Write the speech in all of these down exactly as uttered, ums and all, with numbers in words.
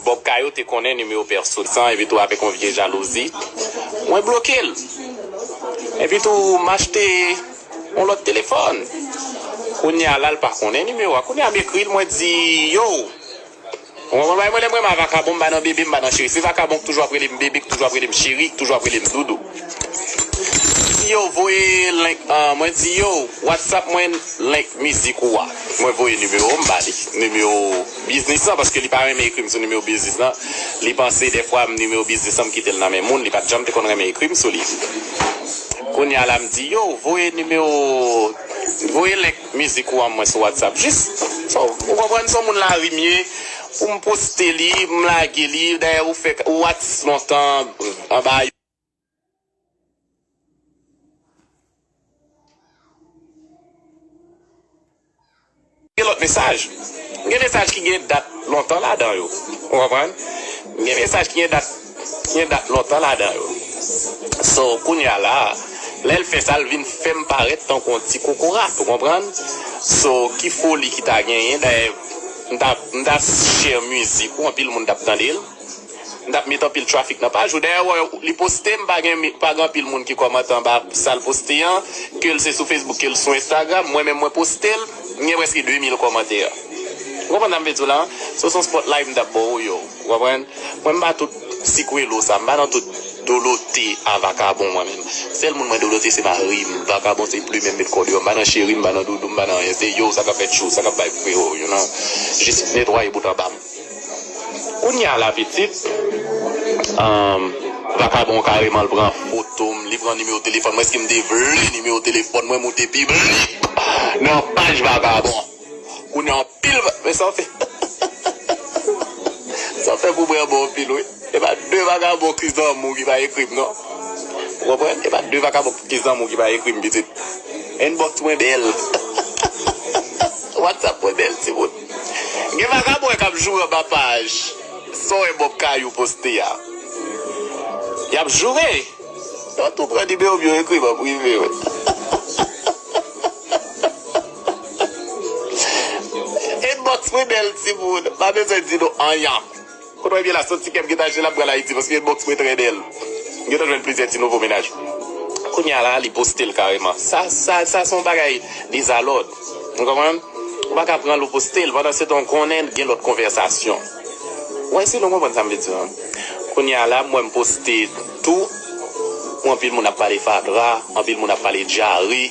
Bob Kayou te konnen nimewo pèso san, epi tou avèk yon vye jalouzi, mwen bloke l. Epi tou, m achte yon lòt telefòn. Kounye a la, l pa konnen nimewo a. Kounye a, m ekri l, mwen di, yo. Ou konprann bagay mwen, lè mwen renmen vakabon, m pa nan bebe, m pa nan cheri. Se vakabon ki toujou ap rele m bebe, ki toujou ap rele m cheri, ki toujou ap rele m doudou. Yo, voye link, ah, mwen di, yo, WhatsApp mwen, link mizik ou a. Mwen voye nimewo m ba li, nimewo biznis lan, paske li pa renmen ekri m sou nimewo biznis lan. Li panse dèfwa m nimewo biznis lan m kite l nan men moun, li pa t janm te konn renmen ekri m sou li. Kounye a la m di, yo, voye nimewo, voye link mizik ou an mwen sou WhatsApp. Jis, so, ou konprann, se yon moun lari m ye, pou m poste li, m lage li, dayè ou fè, ou atis lontan anba Gen lòt mesaj. Gen mesaj ki gen dat lontan ladan yo. Ou konprann? Gen mesaj ki gen dat, ki gen dat lontan ladan yo. So, kounye a la, lè l fè sa, l vin fè m parèt tankou yon ti kokorat, ou konprann? So, ki foli ki ta genyen, dayè, m ta, m ta share mizik ou, anpil moun t ap tande l. M t ap met anpil trafik nan paj ou. Dayè, w wè, li poste, m pa gen, pa gen anpil moun ki kòmante anba sa l poste an, ke l se sou Facebook, ke l sou Instagram. Mwen menm, mwen poste l, m gen prèske de mil kòmantè. Ou konprann sa m vle di w la? So, se yon spotlight m t ap ba w, yo. Ou konprann? Mwen, m pa tout sikwelo sa, m pa nan tout dolote a vakabon, mwen menm. Sèl moun mwen dolote, se mari m. Vakabon, se plimen m met kò deyò. M pa nan cheri, m pa nan doudou, m pa nan anyen. Se yo, sa k ap fè tchou, sa k ap bay frewo, you know. Jis netwaye bout anba m. Kounye a la pitit, um, vakabon kareman l pran foto m, li pran nimewo telefòn mwen, èske m te vle nimewo telefòn mwen moute piblik nan paj vakabon. Kounye a anpil va-, men sa w fè, sa w fè pou mwen bon anpil wi. E pa de vakabon ki zanmi w ki pa ekri m non. Ou konprann? E pa de vakabon ki zanmi w ki pa ekri m pitit. Inbox mwen bèl. WhatsApp mwen bèl timoun. Gen vakabon k ap joure anba paj. Sa w wè Bob Kayou poste a. Y ap joure. Yo tou pran nimewo m yo ekri m an prive wi. Inbox mwen bèl timoun. Pa bezwen di nou anyen. Kote w ye la, se yon ti kè m gentan achte la, m pral Ayiti, paske inbox mwen trè bèl. M gentan jwenn plizyè ti nouvo mennaj. Kounye a la, li poste l kareman. Sa, sa, sa se yon bagay dezalòd. Ou konprann? Ou pa ka pran l ou poste l, pandan se tan w konnen gen lòt konvèsasyon. Ou wè, si nou konprann sa m vle di an. Kounye a la, m wè m poste tou, anpil moun ap pale fatra, anpil moun ap pale dyare.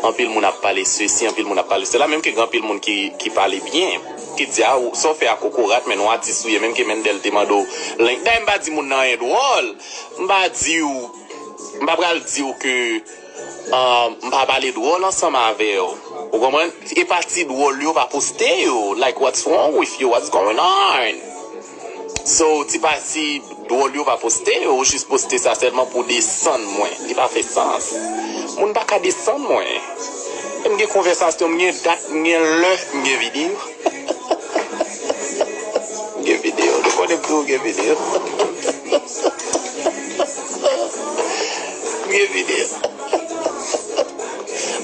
Anpil moun ap pale sesi, anpil moun ap pale sela, menm ke gen anpil moun ki, ki pale byen, ki di, a, ou, sa w fè a kokorat, men nou atis ou ye, menm ke Mendel te mande w link. Dayè, m pa di moun nan anyen dwòl, m pa di w, m pa pral di w ke, ah, m pa pale dwòl ansanm avè w. Ou konprann? E pati dwòl yo pa poste yo. Like, what's wrong with you? What's going on? So, ti pati dwòl yo pa poste yo, ou jis poste sa sèlman pou desann mwen. Li pa fè sans. Moun pa ka desann mwen. E m gen konvèsasyon, m gen dat, m gen lè, m gen videyo. M gen videyo, nou konnen m tou gen videyo. M gen videyo.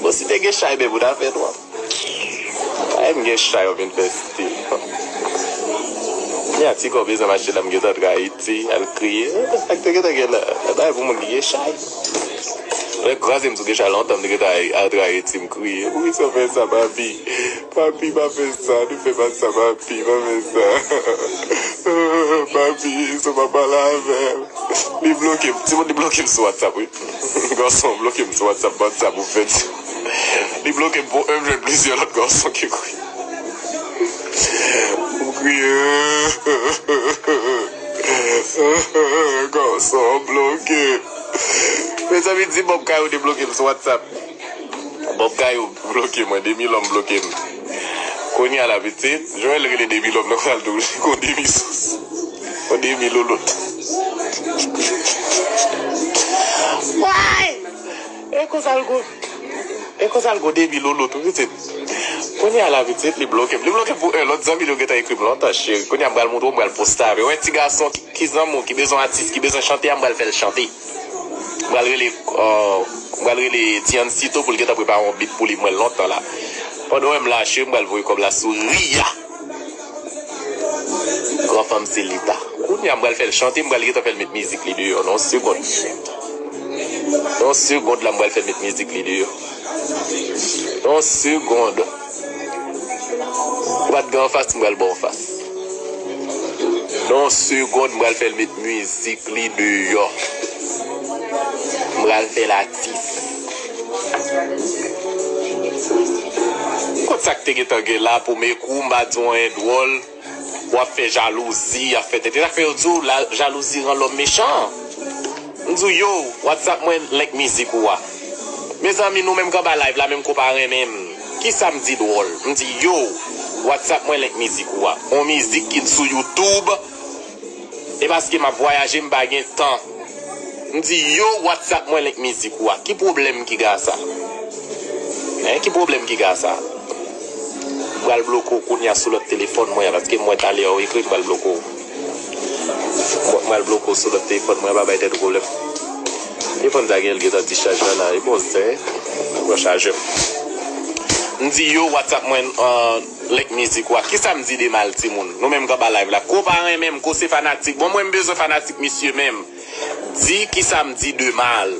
Bon, si te gen chay, men moun a fè nwa. Ay, m gen chay, yo vin fè stil. Gen ti kòb bezwen m achte la, m gentan antre Ayiti, al kriye. Sa k te gentan gen la, la bay pou moun ki gen chay. Lè kraze m sou gen chay lontan, m te gentan antre Ayiti, m kriye. Poukisa w fè sa, papi? Papi, pa fè sa, nou fè pa sa, papi, pa fè sa. Papi, sa w pa pale avè m. Li bloke m, timoun, li bloke m sou WhatsApp, wi. Gason bloke m sou WhatsApp, WhatsApp ou fèt. Li bloke m pou m jwenn plizyè lòt gason ki kwi. M kriye. Gason bloke m. Mezanmi, di Bob Kayou debloke m sou WhatsApp. Bob Kayou bloke mwen, Demi Lòm bloke m. Kounye a la pitit, Joel rele Demi Lòm nan kanal tou, li gon Demi sous. Gon Demi lolot. Why? E konsa l go, e konsa l go Demi lolot, wi pitit. Kounye a la pitit, li bloke m. Li bloke m pou en lòt zanmi li yo gentan ekri m lontan, cheri. Kounye a m pral montre w, m pral poste avè w. Wè ti gason ki, ki zanmi w, ki bezwen atis, ki bezwen chante a, m pral fè l chante. M pral rele, euh, m pral rele Tiancito pou l gentan prepare yon beat pou li, mwen lontan la. Pandan w wè m la, cheri, m pral voye kòb la sou Ria. Gran fanm se Lita. Kounye a m pral fè l chante, m pral gentan fè l met mizik li deyò. Nan yon segond. Nan yon segond la, m pral fè l met mizik li deyò. Nan yon segond. Ou pa t gen anfas, m pral ba w anfas. Nan yon segond, m pral fè l met mizik li deyò. M pral fè l atis. Kot sa k te gentan gen la pou m ekou, m pa di w anyen dwòl. W ap fè jalouzi, y ap fè tenten. Sa k fè yo di w la, jalouzi rann lòm mechan. M di w, yo, WhatsApp mwen, link mizik ou a. Mezanmi, nou menm k anba live la, menm ke w pa renmen m, kisa m di dwòl? M di, yo, WhatsApp mwen, link mizik ou a. On mizik ki sou YouTube. E paske m ap vwayaje, m pa gen tan. M di, yo, WhatsApp mwen link mizik ou a. Ki pwoblèm ki gen a sa? Hein, ki pwoblèm ki gen a sa? M pral bloke w kounye a sou lòt telefòn mwen an, paske m wè talè a w ekri m, m pral bloke w. M pral bloke w sou lòt telefòn mwen an, pa bay tèt ou pwoblèm. Telefòn sa gen, l gentan dichaj la, la, e bon zen, pran chajè. M di, yo, WhatsApp mwen, euh, link mizik ou a. Kisa m di de mal, timoun? Nou menm k anba live la. Ke w pa renmen m, ke w se fanatik. Bon, mwen, m bezwen fanatik misye menm. Di kisa m di de mal.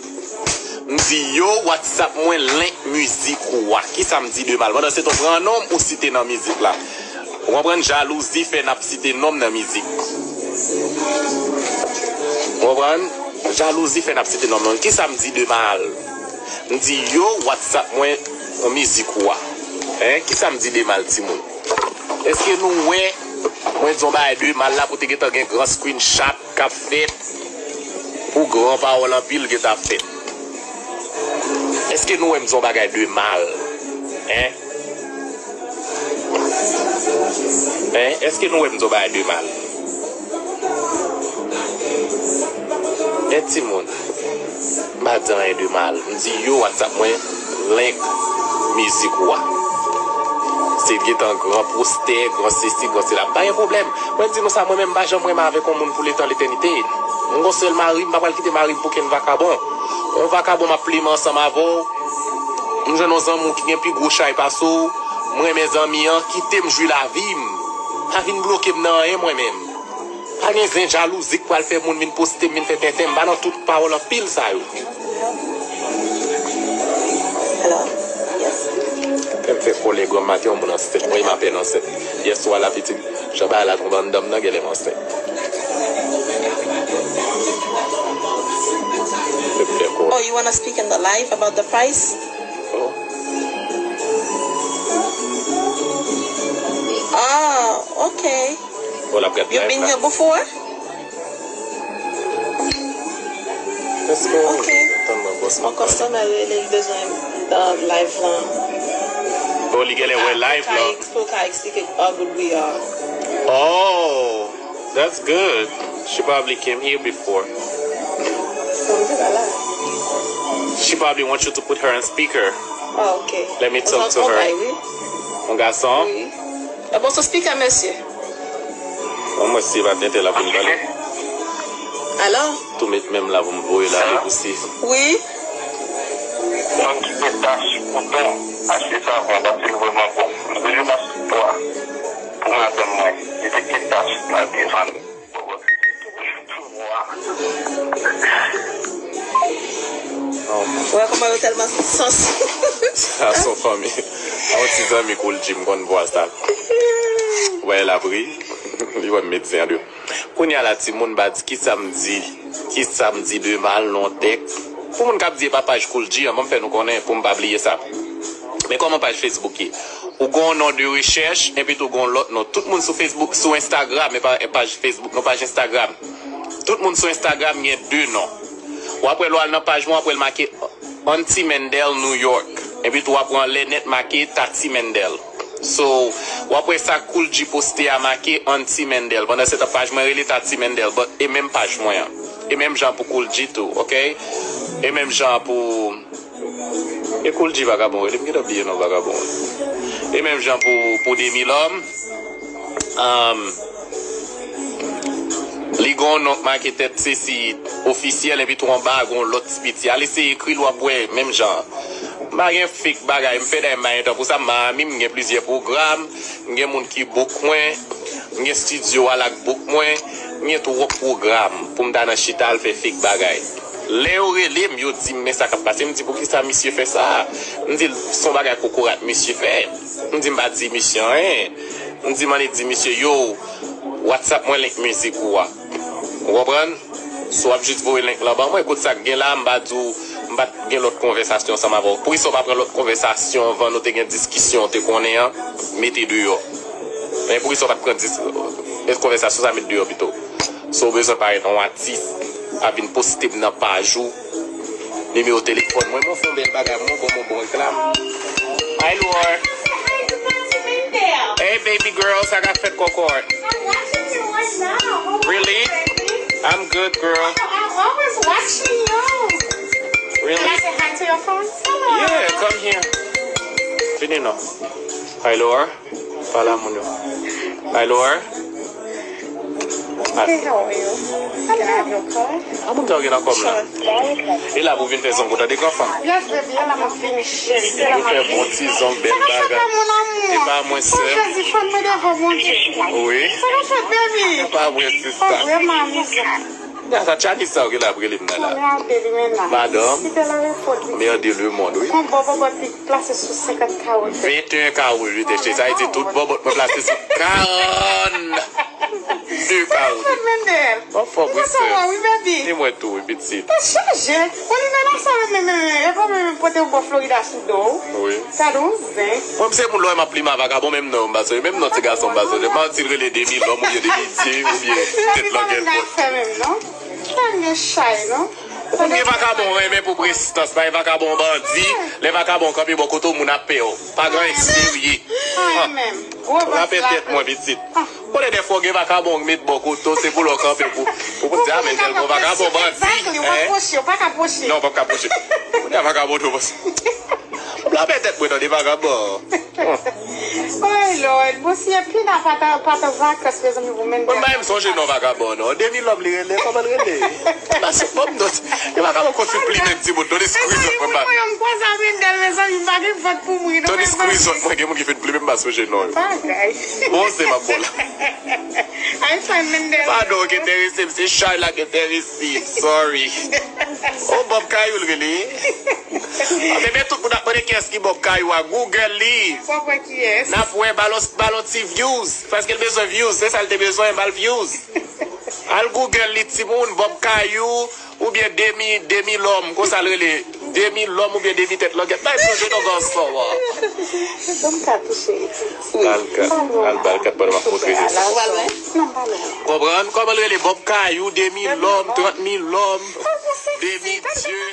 M di, yo, WhatsApp mwen, link mizik ou a. Kisa m di de mal? Pandan se tan, pran non m ou site nan mizik la. Ou konprann? Jalouzi fè n ap site non m nan mizik. Ou konprann? Jalouzi fè n ap site non m nan. Kisa m di de mal? M di, yo, WhatsApp mwen, yon mizik ou a. Hein? Kisa m di de mal, timoun? Èske nou wè mwen di yon bagay de mal la pou te gentan gen gran screenshot k ap fèt pou gran pawòl anpil gentan ap fèt? Èske nou wè m di yon bagay de mal? Hein? Hein? Èske nou wè m di yon bagay de mal? Hein, timoun? M pa di anyen de mal. M di, yo, WhatsApp mwen, link mizik ou a. Se gentan gran postè, gran sesi, gran sela. M pa gen pwoblèm. Mwen di nou sa, mwen menm, m pa janm renmen avèk yon moun pou letan letènite. M gon sèl mari, m pa pral kite mari m pou kenn vakabon. Yon vakabon m ap plimen ansanm avè w. M jwenn yon zanmi w ki gen pi gwo chay pase w. M renmen zanmi an, kite m jwi lavi m. Pa vin bloke m nan anyen mwen menm. Pa gen zen jalouzi k pral fè moun vin poste m, vin fè tenten m. M pa nan tout pawòl anpil sa yo. Hello? Yes? Fè m fè kòlè granm maten, yon moun ansent. Mwen, m apèn ansent. Yèswa la, pitit, jan bagay la tonbe anndan m nan, genlè m ansent. Fè m fè kòlè. Oh, you wanna speak in the live about the price? Oh. Ah, okay. Oh, l ap gad live la. You've been here before? Èske w tann nan bòs la? Ok. Yon kòstòmè rele, l bezwen, uh, live lan. Oh, li genlè wè live lan. Pou ka, pou ka eksplike how good we are. Oh, that's good. She probably came here before. Bon, m te pa la. She probably wants you to put her on speaker. Ah, ok. Let me talk to her. Yon gason? Wi. Ah, bon, sou speaker, mesye. Bon, mwen si pa tenten la pou m pale. Alo? Tou met men m la pou m voye l ale pou si. Wi. Mwen kite tach kouton achte savon, paske l vrèman bon. M bezwen tach pwa pou madanm mwen. Li te gen tach nan devan. Ou wè kòman yo tèlman sansi. Sa se yon fanmi. Yon ti zanmi Koul G, m konn vwa sa. Ou wè l ap ri. Li wè m met zen an deyò. Kounye a la, timoun, m pa di kisa m di. Kisa m di de mal nan yon tèks. Pou moun k ap di e pa paj Koul G an, ban m fè nou konnen pou m pa bliye sa. Men kòman paj Facebook ye? Ou gen yon non de rechèch, epi tou gen yon lòt non. Tout moun sou Facebook, sou Instagram, e pa paj Facebook, non, paj Instagram. Tout moun sou Instagram gen de non. W ap wè lè w al nan paj mwen, w ap wè l make Auntie Mendel New York. Epi tou w ap wè anlè nèt make Tati Mendel. So, w ap wè sa Koul G poste a make Auntie Mendel. Pandan se tan paj mwen rele Tati Mendel, but e menm paj mwen an. E menm jan pou Koul G tou, ok? E menm jan pou E Koul G vagabon, wi, li m gentan bliye non vagabon. E menm jan pou, pou Demi Lòm, um, li gon non k make tèt Sesi ofisyèl, epi tou anba a gon lòt ti piti. Al eseye ekri l, w ap wè, menm jan. M pa gen fake bagay, m fè dèyè m pa gen tan pou sa, m Miami, m gen plizyè pwogram, m gen moun ki book mwen. M gen studio a lak bouk mwen, m gen twòp pwogram pou m ta nan chita al fè fake bagay. Lè yo rele m, yo di m men sa k ap pase, m di poukisa misye fè sa? M di l se yon bagay kokorat misye fè. M di m pa di misye anyen. M di m annik di misye yo, WhatsApp mwen link mizik ou a. Ou konprann? Si w ap jis voye link lan ban mwen, kout sa k gen la, m pa di w, m pa t gen lòt konvèsasyon ansanm avè w. Poukisa w pa pran lòt konvèsasyon anvan nou te gen diskisyon, w te konnen an, mete deyò? Men poukisa w pa t pran dis, konvèsasyon sa met deyò pito? Si w bezwen parèt yon atis, ap vin poste m nan paj ou, nimewo telefòn mwen, mwen fè yon bèl bagay, mwen bon, mwen bon reklam. Hi, Lor. Hey, baby girl, sa k ap fèt kòkòt? I'm watching you right now. How are you, baby? Really? I'm good, girl. Oh, I'm always watching you. Really? Can I say hi to your phone? Hello. Yeah, come here. Vini non. Hi, Lor. Pale a moun yo. Hi, Lor. Hey, how are you? Can I have your card? A moun sa yo gen nan kòm la. E la pou vin fè zango, tande gran fanm. Yes, baby, e la m ap vin cheri. Ou fè bon ti zong, bèl bagay. E pa mwen sèl. Wi. Sa ka fèt, baby? E pa mwen, sista. Oh, vrèman amizan. Gad sa, Tchanis sa yo gen la ap rele m nan la. Madanm, merde le monde, wi. Yon bon bòbòt li plase sou senkant kawo. Venteyen kawo, wi, te cheri. Sa vle di tout bòbòt mwen plase sou karannde kawo. Mwen fò wi, sè. E mwen tou, wi, pitit. Ou chanje. Ou li men nan sa, men, men, men, men. E pa mwen menm pote w bò Florida sou do w. Wi. Sa di w zen. Mwen, m se moun lè w wè m ap plimen a vakabon, menm non, m pa sonje. Menm non ti gason, m pa sonje. M pa anti l rele demi lòm oubyen demi dye oubyen tèt langèt bòt. Sa gen chay, non? Ou gen vakabon renmen pou prezistans, bay vakabon bandi, lè vakabon kanpe bò kote w, moun ap pè w. Pa gen anyen serye. Rapè tèt mwen, pitit. Konnen dèfwa w gen vakabon k met bò kote w, se pou lè w kanpe pou, pou, pou di, a, men tèl gon vakabon bandi. Exactly, w ap pwoche, w pa ka pwoche. Non, w p ap ka pwoche. Kounye a vakabon tou pwoche. W ap lapè tèt mwen tande vakabon. Oh Lord, bon si Pina pa t an, pa t an vakans, mezanmi, pou Mendel. Mwen pa menm sonje non vakabon non. Demi lòm li rele, kòman l rele? Mase, bon, m nòt. Gen vakabon konn fin plimen timoun. Tony Squeezot mwen pa. Mwen yon kwaze a Mendel, mezanmi, m pa gen vant pou m ri non. Tony Squeezot mwen gen moun ki fin plimen, m pa sonje non yo. Bon, se m ap bon la. I find Mendel. Padon, ki enterese m, se chay la ki enterese m. Sorry. Oh, Bob Kayou l rele. Bebe, tout moun ap mande kiyès ki Bob Kayou a. Google li. N ap wè, ba l, ba l yon ti views. Paske l bezwen views. Se sa l te bezwen, ba l views. Al Google li, timoun, Bob Kayou oubyen demi, demi lòm. Konsa l rele. Demi lòm oubyen demi tèt langèt. Bay sonje non, gason an. Ban m kat ou, cheri. Al kat, al ba l kat pandan m ap montre nou. Konprann? Kòman l rele? Bob Kayou, demi lòm, trant mil lòm, demi dye.